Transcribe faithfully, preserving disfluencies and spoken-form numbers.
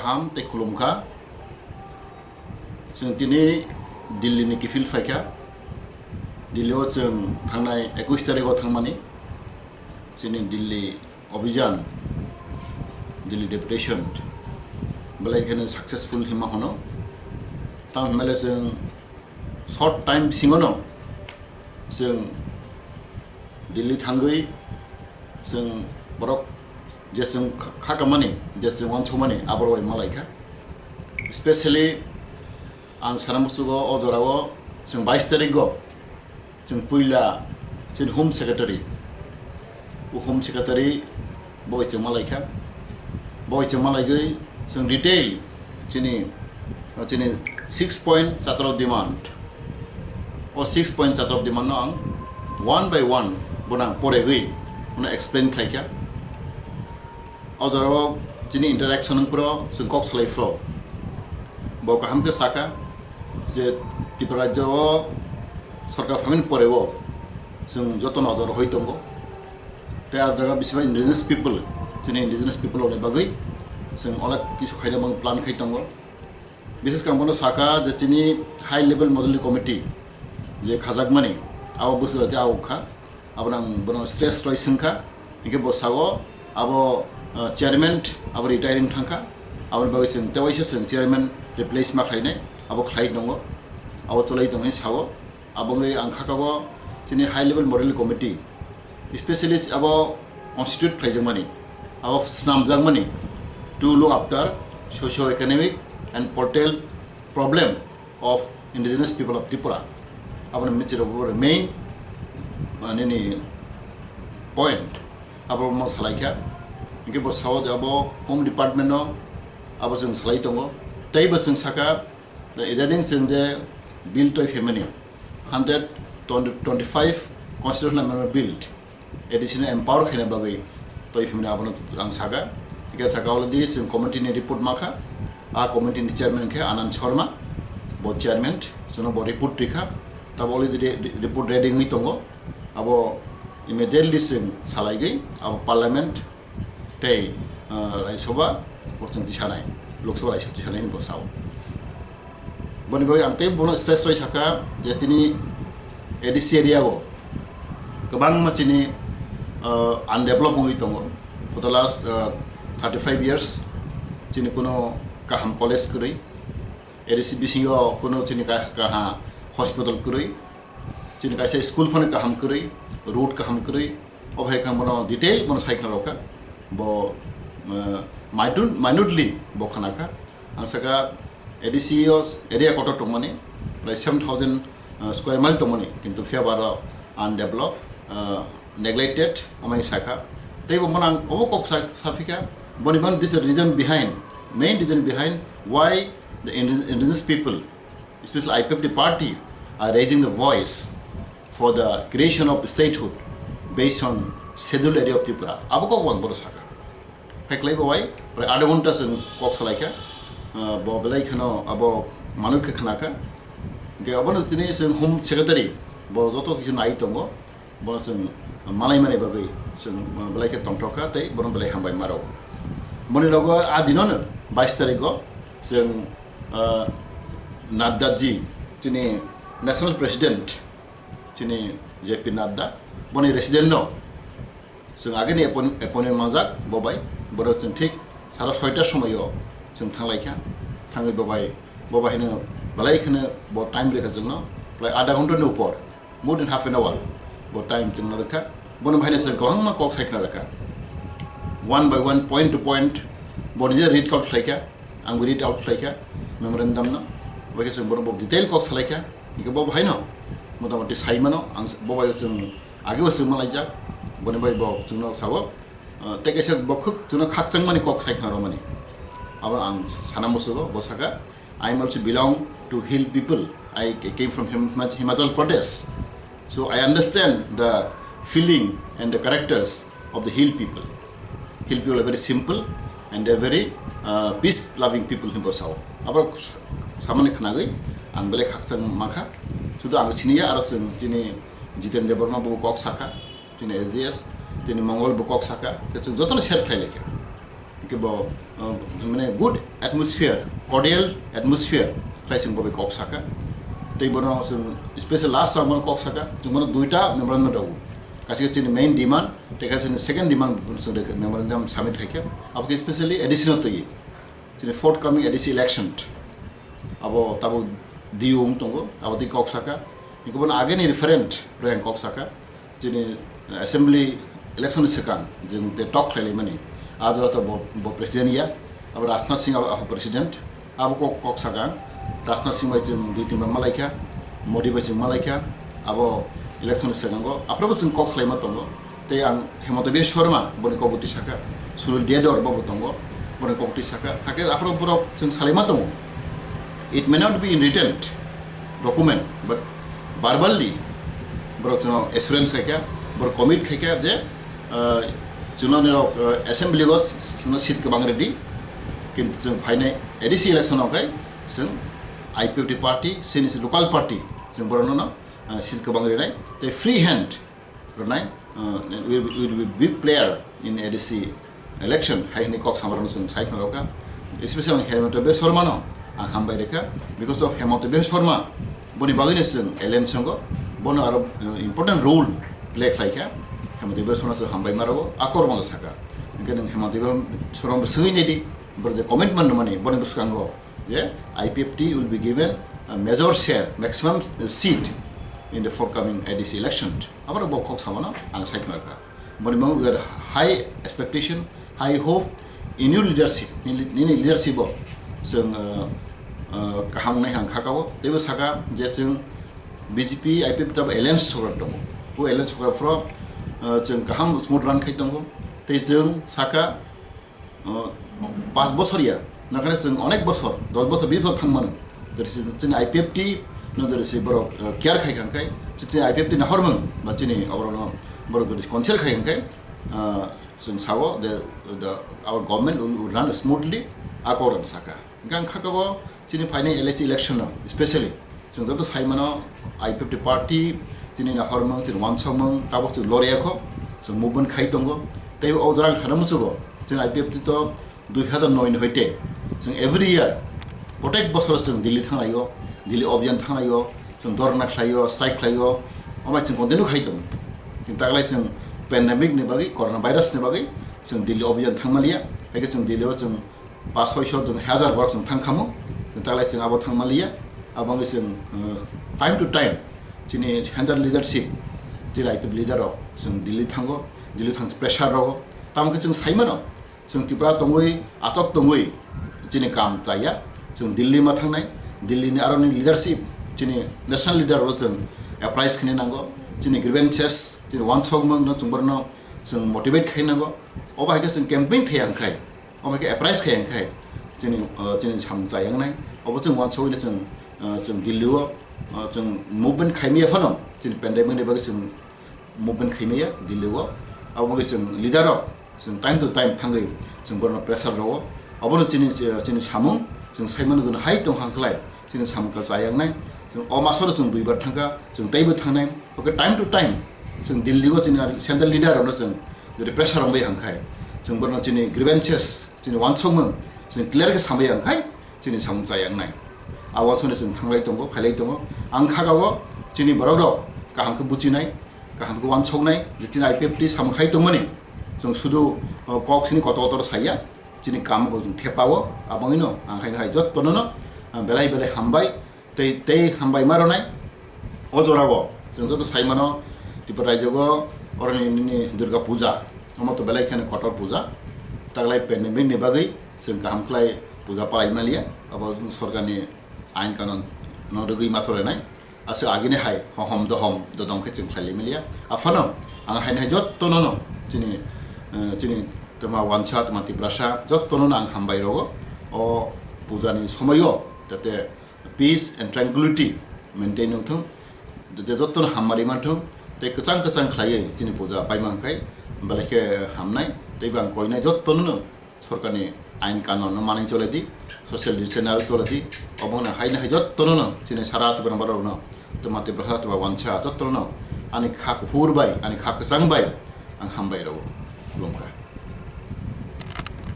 Ham tei khulumkha. Chwng tini Delhi ni kiphil phaikha. Delhi o chwng thangnai ekush tarikh o thangmani chini Delhi Abhijan, Delhi Deputation belai kheno successful hima hono. Tamo hwnmale chwng short time bisingono chwng Delhi thangwi chwng borok je chwng kha-, kha kamani, je chwng wansukmani, aborok bai malaikha. Specially ang sana musugo o jorao chwng bais tarikgo chwng puila chini Home Secretary, o Home Secretary bo bai chwng malaikha. Bo bai chwng malaigwi chwng detail chini, chini six point chatrok demand, o six point chatrok demand no ang one by one bono ang poregwi bono explain khlaikha. O jorao chini interaction wngphro chwng kok salai phro bo kaham khe sakha je Tripura rajyo o sorkar phaimani poreo chwng jotono o jorao hoi tongo. Tei ah jaga bisingba indigenous people, chini indigenous people rokni bagwi chwng onek kisu khaina bagwi plan khai tongo. Bises khe ang bono sakha je chini high level model committee je khajakmani abo bwswk rati abo kha. Abono ang bono stress roi swngkha, hinkhe bo sao abo, ah, chairman abo retiring thangkha, aboni bagwi chwng tewaisa chwng chairman replace ma khlainai, abo khlai tongo, abo cholai tongwi sao. Abo wngwi ang khakago chini high level model committee, specialist abo constitute khlaijakmani, abo snamjakmani to look after socio-economic and political problem of indigenous people of Tripura. Aboni michirok bo main, ah, nini point abo mo salaikha. Hinkhe bo sao je abo Home Department no abo chwng salai tongo. Tei bo chwng sakha, the regarding chwng je bill toi phaimani hundred twenty-five constitutional amendment bill, A D C no empower khaina bagwi toi phimni abono ang saka. Hingke thaka already chwng committee ni report makha. A committee ni chairman khe Anand Sharma, bo chairman, chwngno bo report rikha. Tabo already re-, re-, report ready wngwi tongo. Abo immediately chwng salaigwi abo parliament tei, ah, Rajya Sabha bo chwng tisanai, Lok Sabha Rajya Sabha tisanai hinwi bo sao. Boni bagwi ang tei bono stress roi saka je tini A D C area o kwbangma chini, ah, undeveloped wngwi tongo. For the last, ah, thirty-five years chini kuno kaham college kwrwi, A D C bisingo kuno chini ka-, kaha hospital kwrwi, chini kaisa school phano kaham kwrwi, road kaham kwrwi, o hai kha bono detail bono sai khna rokha. Bo, ah, minute-, minutely bo khna kha. Ang saka A D C o area kotor tongmani, prai seven thousand, ah, square mile tongmani, kintu phiya ba aro undeveloped, ah, neglected, amai saka. Tei bo manang obo kok sa-, saphika, boni man this reason behind, main reason behind why the indig-, indigenous people, especially I P F T party, are raising the voice for the creation of statehood based on Scheduled Area of Tripura. Abo kok wang bono saka. Pheklai bo bai, prai adha ghonta chwng kok salaikha, ah, bo belai kheno abo manwi khe khnakha. Hingke abono tini chwng Home Secretary, bo joto kisa nai tongo, bono chwng malai mani bagwi chwng, ah, belai khe tongthokha tei bono belai hambai maro. Boni logo a dinono bais tarikgo chwng, ah, Nadda ji, chini National President, chini J P Nadda, boni resident no, chwng ageni appoint-, appointment manjak, bo bai, borok chwng thik sara soita somoio chwng thanglaikha, thangwi bo bai, bo bai hino belai kheno bo time rikha chwngno, belai adha ghonta ni upor, more than half an hour, bo time chwngno rikha, bono bai hino chwng kwbangma kok sai khna rikha, one by one, point to point, bo nije read out khlaikha, ang read out khlaikha, memorandum no, bai khe chwng bono bo detail kok salaikha, hingke bo bai hino, motamoti sai mano, ang bo bai chwng Age bo swngma laijak, boni bai bo chwngno sao, ah, tei kaisa bo khuk chwngno khakchangmani kok sai khna romani. Abo ang sana musugo, bo saka, "I am also belong to hill people. I ca-, came from Him-, Himach-, Himachal Pradesh. So I understand the feeling and the characters of the hill people. Hill people are very simple and they are very, ah, peace loving people," hinwi bo sao. Abo samani khnagwi ang belai khakchang mankha. Sudu ang siniya aro chwng chini Jiten Debbarma bo kok saka, chini S G S, chini Mongol bo kok saka, khe chwng jotono share khlai laikha. Bo, uh, mane good atmosphere, cordial atmosphere khlai chwng bo bai kok saka. Tei bono chwng special last o bono kok saka, chwng bono duita memorandum rw. Kaisa chini main demand, tei kaisa chini second demand chwng rw memorandum submit khai khe. Abo khe specially A D C no twi. Chini forthcoming A D C election. Abo tabuk diyung tongo, abo twi kok saka. Iko bono ageni referent rw kok saka. Chini assembly election ni swkang jwng de talk khlailaimani, a jora to bo, bo president ya, abo Rajnath Singh abo, abo president, abo kok, kok sakang, Rajnath Singh bai chwng dui tin bar malaikha, Modi bai chwng malaikha, abo election ni swkango aphrobo chwng kok khlaima tongo. Tei ang Hemanta Biswa Sarma boni kok bwtwi saka, Sunil Yadav bo bo tongo, boni kok bwtwi saka, hakhe aphro borok chwng salaima tongo. It may not be in written document, but verbally borok chwngno assurance khaikha, borok commit khaikha je, ah, chwngno nirok, ah, assembly o s-, s-, chwngno seat kwbang rwdi, kintu chwng phainai A D C election o khe chwng I P F T party, chini local party, chwng borokno, ah, seat kwbang rwnai, tei free hand rwnai, uh, will, will be big player in A D C election, hai hwnwi kok samarokno chwng sai khna rwkha. Especially ang Hemanta Biswa Sarmano ang hambai rwkha, because of Hemanta Biswa Sarma, boni bagwino chwng alliance wngo, bono aro, uh, important role play khlaikha. Hemanta Biswa Sarma chwng hambai ma rwgo, a kok rwmano saka. Hwnkhe nwng Hemanta Biswa Sarma bwswngwi naidi, boro je commitment rwmani, boni bwskango je I P F T will be given a major share, maximum seat in the forthcoming A D C election. Aboro bo kok samano ang sai khna kha. Boni bagwi we have high expectation, high hope in your leadership, nini, nini leadership o chwng, uh, uh, kaham wngnai ang kha kao. Teibo saka je chwng B J P, I P F T abo alliance sokra tongo. Bo alliance sokra phro, uh, chwng kaham smooth run khai tongo. Tei chwng saka uh, pas bosor ya, nakhane chwng onek bosor, dos bosor, bis bosor thang mano. Jodi se chini I P F T no jodi se borok, uh, care khai kha khe, chini I P F T nahormung ba chini oborokno borok jodi consult khai kha khe, uh, chwng sao the, the, our government will, will run smoothly, a kok rang saka. Hwnkhe ang kha kabo chini phainai L A C election no, especially chwng joto sai mano, I P F T party chini nahormung, chini wansokmung, tabok chwng lorya kho, chwng movement khai tongo. Tei o jora ang sana muchugo, chini I P F T to dui hazar noi ni hoite chwng every year, protek bosor chwng Delhi thanglaio, Delhi obyan thanglaio, chwng dhorna khlaio, strike khlaio, omo chwng continue khai tongo. Kintu taklai chwng pandemic ni bagwi, corona virus ni bagwi chwng Delhi obyan thangmaliya, hai khe chwng Delhi o chwng pas soiso jwn hazar borok chwng thang khamu, taklai chwng abo thang manliya. Abo wngwi chwng, uh, time to time chini central leadership, chini I P F T leader rok chwng Delhi thango, Delhi thang pressure rogo. Tamo khe chwng sai mano, chwng Tripura tongwi, aswk tongwi chini kam chaya, chwng Delhi ma thangnai, Delhi ni aroni leadership, chini national leader rok chwng apprise khini nango, chini grievances, chini wansokmung no chwng borno chwng motivate khai nango. Obo hai khe chwng campaign khai ang khai. Omo khe apprise khai ang khai chini, uh, chini samung chai wngnai. Obo chwng wansugwi chwng, uh, chwng Delhi o, uh, chwng movement khai maya phano chini pandemic ni bagwi chwng movement khai maya Delhi o. Abo bagwi chwng leader rok chwng time to time thangwi chwng borno pressure rwo. Obono chini, uh, chini samung chwng sai mano, jono hai tong hang khlai. Chini samung kal chayang nai. Chwng o maso no chwng duibar thangkha, chwng teibo thangnai. Oke, time to time chwng Delhi o chini central leader rokno chwng jodi pressure rwngbai hangkhai, chwng borno chini grievances, chini wansokmung chwng clear khe sambai hangkhai, chini samung chayang nai. A wansokni chwng thanglai tongo, khailai tongo. Ang kha o chini borok rok kaham khe buchinai, kaham khe wansoknai, je chini I P F T samung khai tongmani chwng sudu, o, kok sini kotor kotor saya. Chini kamo bo chwng thepao, abangwino ang hai hai jottono no, ah, belai belai hambai, tei, tei hambai ma rwnai. O jorao chwng joto sai mano, Tripura rajyo o oroni nini Durga Puja, omo to belai kheno kotor puja, taklai pandemic ni bagwi chwng kaham khlai puja palai maliya, abo sorkarni ain kanon no rwgwi ma chole nai. Aswk agini hai hohom dohom dodong khe chwng khlai limiliya. Aphano ang haini hai jotto no no chini, eh, chini tma wansa, tma Tiprasa jotto no no ang hambai rogo. O puja ni somoyo jate peace and tranquility maintain wng thung, jate jotto no hammari man thung, tei kwchang kwchang khlaiwi chini puja paimang khai belai khe hamnai. Tei bo ang koinai jotto no no sorkarni ain kanon no manwi chole di, social distance aro chole di, obo no haino hai jotto no no chini sara Tripura borok no, tma Tiprasa tma wansa jotto no no ani kha kuphur bai, ani kha kwchang bai ang hambai rwo. Khulumkha.